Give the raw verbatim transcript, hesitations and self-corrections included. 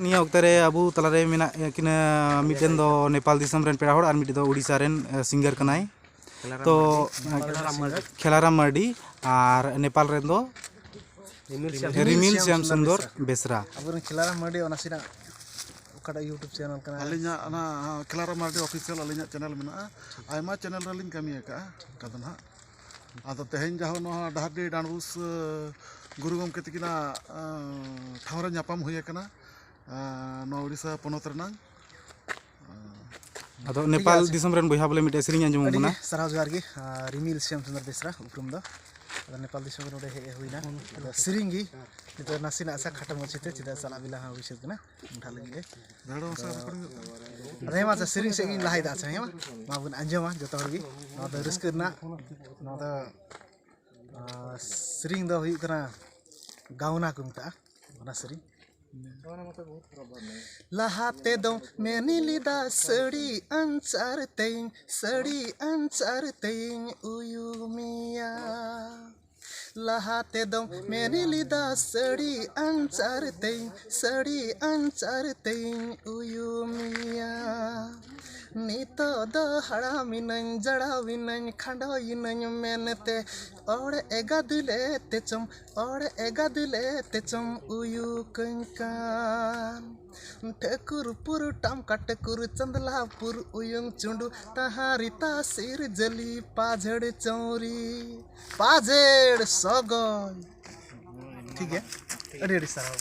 ᱱᱤᱭᱟᱹ ᱚᱠᱛᱮ ᱨᱮ ᱟᱵᱚ ᱛᱟᱞᱟᱨᱮ ᱢᱮᱱᱟᱜ ᱠᱤᱱᱟ, ᱢᱤᱫᱴᱮᱱ ᱫᱚ ᱱᱮᱯᱟᱞ ᱫᱤᱥᱚᱢ ᱨᱮᱱ ᱯᱮᱲᱟ ᱦᱚᱲ ᱟᱨ ᱢᱤᱫᱴᱮᱱ ᱫᱚ ᱳᱰᱤᱥᱟ ᱨᱮᱱ ᱥᱤᱝᱜᱟᱨ ᱠᱟᱱᱟᱭ᱾ ᱛᱚ ᱠᱷᱮᱞᱟᱨᱟᱢ ᱢᱟᱨᱰᱤ ᱟᱨ ᱱᱮᱯᱟᱞ ᱨᱮᱱ ᱫᱚ ᱨᱤᱢᱤᱞ ᱥᱤᱝ ᱨᱤᱢᱤᱞ ᱥᱤᱝ ᱥᱩᱱᱫᱚᱨ ᱵᱮᱥᱨᱟ᱾ ᱟᱵᱚᱨᱮᱱ ᱠᱷᱮᱞᱟᱨᱟᱢ ᱢᱟᱨᱰᱤ ᱚᱱᱟ ᱥᱮᱱᱟᱜ ᱚᱠᱟᱴᱟᱜ YouTube ᱪᱮᱱᱮᱞ ᱠᱟᱱᱟ? ᱟᱹᱞᱤᱧᱟᱜ ᱚᱱᱟ ᱠᱷᱮᱞᱟᱨᱟᱢ ᱢᱟᱨᱰᱤ ᱚᱯᱷᱤᱥᱤᱭᱟᱞ ᱟᱹᱞᱤᱧᱟᱜ ᱪᱮᱱᱮᱞ ᱢᱮᱱᱟᱜᱼᱟ᱾ ᱟᱭᱢᱟ ᱪᱮᱱᱮᱞ ᱨᱮᱞᱤᱧ ᱠᱟᱹᱢᱤ ᱟᱠᱟᱫᱼᱟ ᱚᱱᱠᱟ ᱫᱚ ᱱᱟᱦᱟᱜ᱾ ᱟᱫᱚ ᱛᱮᱦᱮᱧ ᱡᱟᱦᱟᱸ ᱱᱚᱣᱟ ᱰᱟᱦᱟᱨᱰᱤ ᱰᱟᱸᱰᱵᱩᱥ ᱜᱩᱨᱩ ᱜᱚᱢᱠᱮ ᱛᱟᱹᱠᱤᱱᱟᱜ ᱴᱷᱟᱶ ᱨᱮ ᱧᱟᱯᱟᱢ ᱦᱩᱭ ᱟᱠᱟᱱᱟ᱾ ᱱᱚᱣᱟ ᱳᱰᱤᱥᱟ ᱯᱚᱱᱚᱛ ᱨᱮᱱᱟᱝ᱾ ᱟᱫᱚ ᱱᱮᱯᱟᱞ ᱫᱤᱥᱚᱢ ᱨᱮᱱ ᱵᱚᱭᱦᱟ ᱵᱚᱞᱮ ᱢᱤᱫᱴᱮᱡ ᱥᱮᱨᱮᱧ ᱟᱸᱡᱚᱢ ᱟᱵᱚᱱᱟ᱾ ᱥᱟᱨᱦᱟᱣ ᱡᱚᱦᱟᱨ ᱜᱮ᱾ ᱨᱤᱢᱤᱞ ᱥᱤᱝ ᱥᱩᱱᱫᱚᱨ ᱵᱮᱥᱨᱟ ᱩᱯᱨᱩᱢ ᱫᱚ᱾ ᱟᱫᱚ ᱱᱮᱯᱟᱞ ᱫᱤᱥᱚᱢ ᱨᱮ ᱱᱚᱰᱮ ᱦᱮᱡ ᱦᱩᱭᱱᱟ᱾ ᱟᱫᱚ ᱥᱮᱨᱮᱧ ᱜᱮ ᱱᱤᱛᱚᱜ ᱱᱟᱥᱮᱱᱟᱜ ᱥᱟ ᱠᱷᱟᱴᱚ ᱢᱟᱪᱷᱟ ᱛᱮ, ᱪᱮᱫᱟᱜ ᱪᱟᱞᱟᱜ ᱵᱮᱞᱟ ᱦᱚᱸ ᱵᱩᱡᱷᱟᱹᱜ ᱠᱟᱱᱟ᱾ ᱚᱱᱟ ᱞᱟᱹᱜᱤᱫ ᱜᱮ᱾ ᱟᱫᱚ ᱦᱮᱸ, ᱢᱟ ᱟᱪᱪᱷᱟ, ᱥᱮᱨᱮᱧ ᱥᱮᱫ ᱜᱤᱧ ᱞᱟᱦᱟᱭᱮᱫᱟ᱾ ᱟᱪᱪᱷᱟ, ᱦᱮᱸ, ᱢᱟ, ᱢᱟ ᱵᱚᱱ ᱟᱸᱡᱚᱢᱟ ᱡᱚᱛᱚ ᱦᱚᱲ ᱜᱮ᱾ ᱱᱚᱣᱟ ᱫᱚ ᱨᱟᱹᱥᱠᱟᱹ ᱨᱮᱱᱟᱜ, ᱱᱚᱣᱟ ᱫᱚ ᱥᱮᱨᱮᱧ ᱫᱚ ᱦᱩᱭᱩᱜ ᱠᱟᱱᱟ ᱜᱟᱣᱱᱟ ᱠᱚ ᱢᱮᱛᱟᱜᱼᱟ, ᱚᱱᱟ ᱥᱮᱨᱮᱧ᱾ ᱞᱟᱦᱟ ᱛᱮᱫᱚ ᱢᱮᱱ ᱞᱮᱫᱟ ᱥᱟᱹᱲᱤ ᱟᱧᱪᱟᱨ ᱛᱮᱧ, ᱥᱟᱹᱲᱤ ᱟᱧᱪᱟᱨ ᱛᱮᱧ ᱩᱭᱩ ᱢᱮᱭᱟ᱾ ᱞᱟᱦᱟ ᱛᱮᱫᱚ ᱢᱮᱱ ᱞᱮᱫᱟ ᱥᱟᱹᱲᱤ ᱟᱧᱪᱟᱨ ᱛᱮᱧ, ᱥᱟᱹᱲᱤ ᱟᱧᱪᱟᱨ ᱛᱮᱧ ᱩᱭᱩ ᱢᱮᱭᱟ᱾ ᱱᱤᱛᱚᱜ ᱫᱚ ᱦᱟᱲᱟᱢᱤᱱᱟᱹᱧ, ᱡᱟᱲᱟᱣᱤᱱᱟᱹᱧ, ᱠᱷᱟᱸᱰᱚᱭᱤᱱᱟᱹᱧ ᱢᱮᱱᱛᱮ ᱚᱲ ᱮᱜᱟᱫᱩᱞᱮ ᱛᱮᱪᱚᱢ, ᱚᱲ ᱮᱜᱟᱫᱩᱞᱮ ᱛᱮᱪᱚᱢ ᱩᱭᱩ ᱠᱟᱹᱧ ᱠᱟᱱ᱾ ᱴᱷᱟᱹᱠᱩᱨᱯᱩᱨ ᱴᱟᱢᱠᱟ ᱴᱷᱟᱹᱠᱩᱨ ᱪᱟᱸᱫᱽᱞᱟᱯᱩᱨ ᱩᱭᱩᱝ ᱪᱩᱸᱰᱩ ᱛᱟᱦᱟᱸ ᱨᱤᱛᱟ ᱥᱤᱨ ᱡᱟᱹᱞᱤ ᱯᱟᱡᱷᱮᱲ ᱪᱟᱹᱣᱨᱤ ᱯᱟᱡᱷᱮᱲ ᱥᱚᱜᱚᱭ᱾ ᱴᱷᱤᱠ ᱜᱮᱭᱟ, ᱟᱹᱰᱤ ᱟᱹᱰᱤ ᱥᱟᱨᱦᱟᱣ᱾